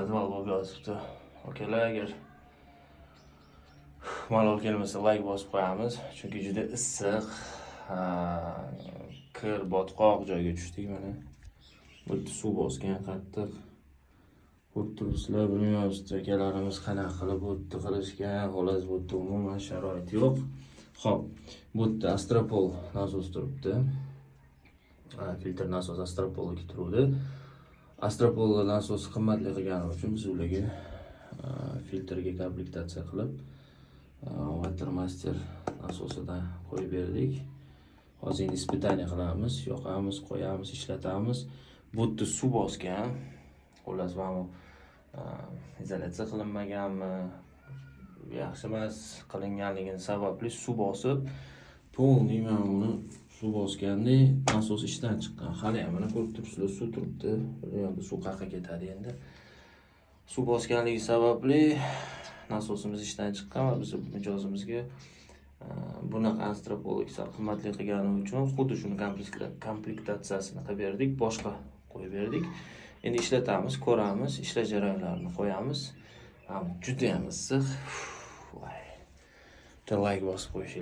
Podval bo'lib yotibdi. Akalar, agar malol kelmasa, layk bosib qo'yamiz, chunki juda issiq, kir, botqoq joyga tushdik. Mana bu yerda suv bosgan qattiq, ko'rib turibsizlar. Bilmaymiz, akalarimiz qanaqa qilib bu yerda qilishgan. Xullas, bu yerda umuman sharoit yo'q. Ho'p, bu yerda Astropol nasos turibdi. Filtr nasos Astropolniki turuvdi. Astropol nasosi qimmatli qilgani uchun biz ularga filtrga komplektatsiya qilib, Watermaster nasosidan qo'yib berdik. Hozir endi испытание qilamiz, yoqamiz, qo'yamiz, ishlatamiz. Bu yerda suv bosgan. Xullas, mana bu izolyatsiya qilinmaganmi, yaxshi emas qilinganligini sababli suv bosib, полный mana buni suv bosganda nasos ishdan chiqqan. Hali ham mana ko'rib turibsizlar, suv turibdi. Bilmayman, bu suv qayerga ketadi endi. Suv bosganligi sababli nasosimiz ishdan chiqqan va biz mijozimizga bunaqa Astropollik sal qimmatli qilgani uchun xuddi shuni komplektatsiyasini qilib berdik, boshqa qo'yib berdik. Endi ishlatamiz, ko'ramiz, ishlash jarayonlarini qo'yamiz. Judayam issiq. Voy. Bitta layk bosib qo'yish.